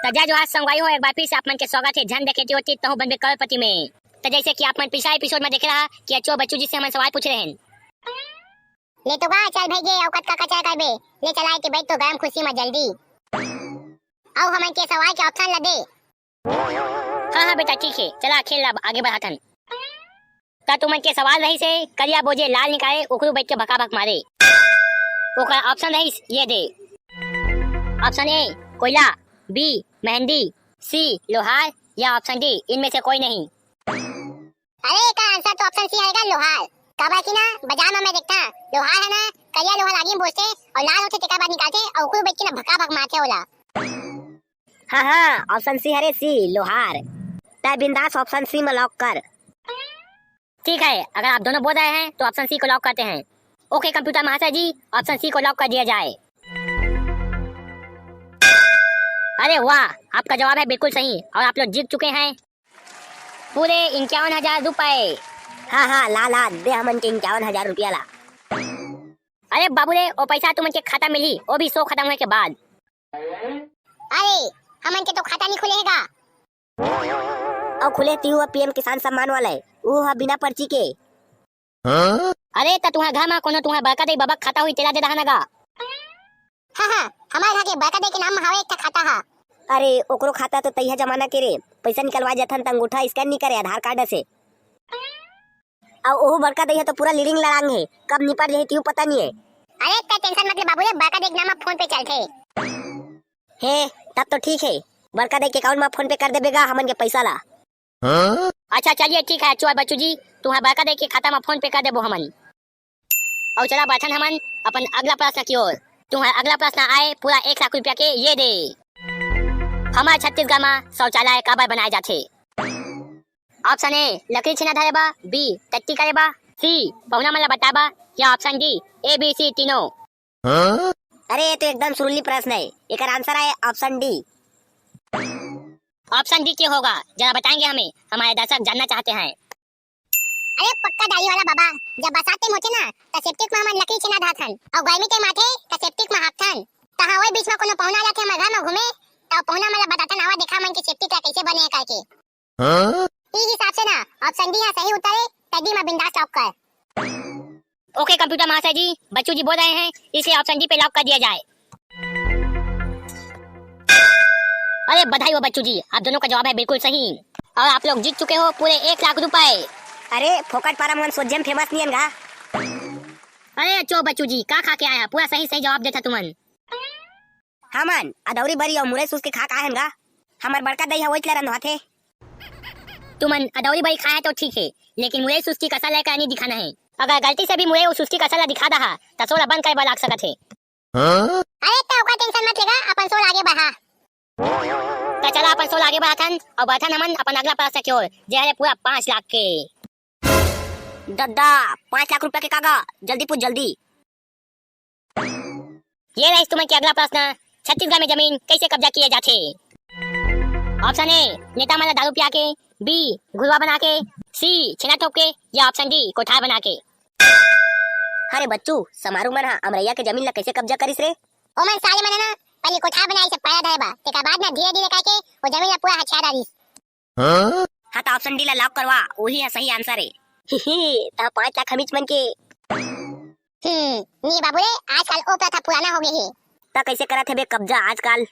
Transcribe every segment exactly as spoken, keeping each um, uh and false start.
त जय जोहार संगवारी हो, एक बार फिर से आप मन के स्वागत हे झन देखे टियो टिट तहूं बनबे करोड़पति में। त जैसे कि आप मन पिछला episode में देखे रहा कि अचो बच्चू जी से हमन सवाल पूछ रहे हैं। ले तो गा, चल भई गे, अउ कतका कचरा करबे? ले चला, एती बइठ तो गरम खुर्सी में जल्दी। अउ हमन के सवाल के option ला दे। हाँ, हाँ बेटा, ठीक हे, चला खेल ला आगे बढ़ाथन। त तुमन के सवाल रहिस हे, करिया बोजे लाल निकाले, उखरू बइठ के भकाभक मारे। ओकर option रहिस, ये दे। Option A, कोयला, B, मेहंदी, C, लोहार या option D, इनमें से कोई नहीं। अरे, एकर answer तो option C हरे गा, लोहार। काबर कि ना, बाजार में मैं देखता, लोहार हे ना, करिया लोहा लागी में बोजथे, अउ लाल होथे, तेकर बाद निकालथे, अउ उखरू बइठ के ना भकाभक मारथे ओला। हाँ, हाँ, option C हरे, C, लोहार। तै बिंदास option C में lock कर। ठीक है, अगर आप दोनों बोल रहे हैं, तो option C को lock करते हैं। OK, computer महाशय जी, option C को lock कर दिया जाए। अरे वाह, आपका जवाब है बिल्कुल सही और आप लोग जीत चुके हैं पूरे इक्यावन हजार रुपए। हाँ, हाँ, ला, ला, दे हमन के इक्यावन हजार रुपया ला। अरे बाबू रे, वो पैसा तुमन के खाता मिलही, वो भी show खत्म होए के बाद। अरे, हमन के तो खाता नहीं खुले हे गा। अउ खुले तिहू ह PM किसान सम्मान वाला हे, ऊ ह बिना पर्ची के। अरे, त तुंहर घर म कोनो तुंहर बड़का दाई बबा के खाता होही, तेला दे दहा ना गा। हाँ, हाँ, हमर घर के बड़का दाई के नाम म हवे एक ठा खाता ह। अरे, ओकरो खाता तो तइहा जमाना के रे, पइसा निकलवाए जाथन त अंगूठा scan नइ करे, आधार कार्ड से। अउ ओहू बड़का दई ह तो पूरा लिरिंग लड़ांग हे, कब निपट जाही तिहू पता नइ हे। अरे, तै tension मत ले बाबू रे, बड़का दई के नाम म PhonePe चलथे। हे, तब तो ठीक हे, बड़का दई के account म PhonePe कर देबे गा हमन के पइसा ला। अच्छा चलिए ठीक है, चो बच्चू जी, तुंहर बड़का दई के खाता म PhonePe कर देबो हमन। अउ चला बढ़थन हमन अपन अगला प्रश्न की ओर। तुंहर अगला प्रश्न आय पूरा एक लाख रुपया के, ये दे। हमर छत्तीसगढ़ म शौचालय काबर बनाए जाथे? Option A, लकड़ी छेना धरे बर, B, टट्टी करे बर, C, पहुना मन ला बताए बर, या option D, A B C तीनों। अरे, ये तो एकदम सुरुली प्रश्न है, एकर answer है option D। Option D क्या होगा, जरा बताएंगे हमें, हमारे दर्शक जानना चाहते हैं। अरे पक्का दाढ़ी वाला बाबा, जब बरसात time होथे ना, त septic म हमन लकड़ी छेना धरथन, अउ गर्मी time आथे, त septic म हांफथन। तहाँ ओई बीच म कोनो पहुना आ जाथे हमर घर म घूमे, त पहुना मन ला बताथन, "आवा देखा मन के septic ला कइसे बने हे," करके। हाँ? ई हिसाब से ना, option D ह सही उत्तर हे, त D म बिंदास lock कर। OK computer महाशय जी, बच्चू जी बोल रहे हैं, इसे option D पे lock कर दिया जाए। अरे बधाई हो बच्चू जी, आप दोनों का जवाब है बिल्कुल सही और आप लोग जीत चुके हो पूरे एक लाख रुपए। अरे फोकट पारा मोहन सोझे म famous नियन गा। अरे चो बच्चू जी, का खा के आया? पूरा सही सही जवाब देथा तुमन। हमन अदौरी बरी अउ मुरई सूस के खा के आए हन गा। हमर बड़का दई ह ओइच ला रंधवाथे। तुमन अदौरी बरी खाए तो ठीक है, लेकिन मुरई सुस्ती कसर लेके नहीं दिखाना है। अगर गलती से भी मुरई अउ सुस्ती कसर ला दिखा दहा, त show ला बंद करे बर लाग सकत है। अरे त ओकर tension मत लेगा, अपन show ला आगे बढ़ा। त चला अपन show ला आगे बढ़ाथन अउ बढ़थन हमन अपन अगला प्रश्न की ओर, जे हरे पूरा पाँच लाख के। दद्दा, पाँच लाख रुपया के कागज, जल्दी पूछ जल्दी। ये रहिस तुमन के अगला प्रश्न, छत्तीसगढ़ में जमीन कैसे कब्जा किए जाथे? Option A, नेता मन ला दारू पिया के, B, घुरवा बना के, C, छेना थोप के, या option D, कोठार बना के। अरे बच्चू, समारू मन ह अमरैया के जमीन ला कैसे कब्जा करिस रे? ओमन साले मन ह ना, पहले कोठार बनाइस पैरा धरे बर, तेकर बाद ना धीरे धीरे करके वो जमीन ला पूरा हथिया डारिस। हाँ? हाँ, त option D ला lock करवा, उही ह सही answer हे। ही ही, त पाँच लाख हमीच मन के। हम्म, नी बाबू रे, आजकल ओ प्रथा पुराना हो गे हे। त कैसे करत हे बे कब्जा आजकल?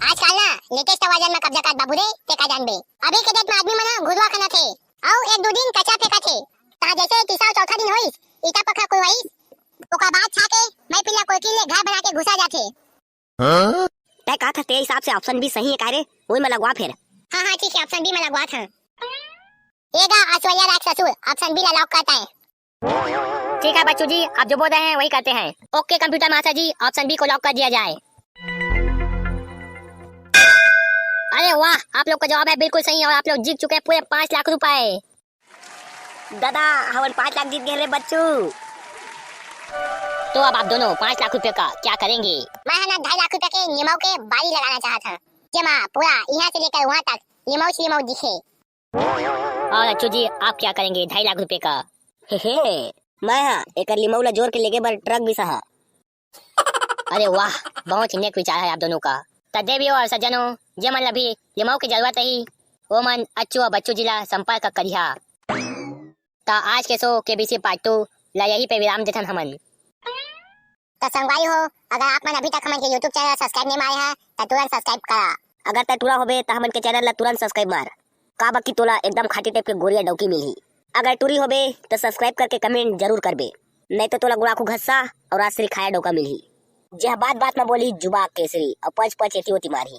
आजकल ना latest version में कब्जा करत बाबू रे, ते का जानबे। अभी के date में आदमी मन ह घुरवा खनत हे, अउ एक दू दिन कचरा फेंकत हे। तहाँ जैसे तीसरा चौथा दिन होइस, ईटा पक्का कुलवाइस, ओकर बाद छा के मैं पिल्ला कोलकिन ले घर बना के घुसा जाथे। हाँ? तै का था, तेरे हिसाब से option B सही है का रे? वही में लगवा फिर। हाँ, हाँ, ठीक है, option B में लगवा था। ये गा ऐश्वर्या राय के ससुर, option B ला lock करता है। ठीक है बच्चू जी, आप जो बोल रहे हैं वही करते हैं। OK computer master जी, option B को lock कर दिया जाए। अरे वाह, आप लोग का जवाब है बिल्कुल सही और आप लोग जीत चुके हैं पूरे पाँच लाख रुपए। दादा, हमन पाँच लाख जीत गए रे बच्चू। तो अब आप दोनों पाँच लाख रुपए का क्या करेंगे? मैं है ना ढाई लाख रुपए के निमऊ के बारी लगाना चाहत हूँ, जेमा पूरा यहाँ से लेकर वहाँ तक निमऊ से निमऊ दिखे। और अच्छू जी, आप क्या करेंगे ढाई लाख रुपए का? हे हे, मैं हा एकर निमऊ ला जोर के लेगे बर ट्रक बिसाहा। अरे वाह, बहुत ही नेक विचार है आप दोनों का। त देवियो अउ सज्जनो, जे मन ला भी लिमाऊ के जरूरत रही, वो मन अच्छू अउ बच्चू जी ला संपर्क करिहा। त आज के शो के बी सी पार्ट टू ला यही पे विराम देथन हमन। त संगवारी हो, अगर आप मन अभी तक हमन के YouTube चैनल सब्सक्राइब नहीं मारे हा, त तुरंत सब्सक्राइब करा। अगर तै टूरा होबे, त हमन के चैनल ला तुरंत सब्सक्राइब मार। काबर कि तोला एकदम खाटी टाइप के गोरिया डौकी मिलही। अगर टूरी होबे, त सब्सक्राइब करके कमेंट जरूर करबे, नहीं तो तोला गुड़ाखू घस्सा अउ राजश्री खाया डौका मिलही। जेह बात बात में बोली जुबा केसरी, अउ पच पच एती ओती मारही।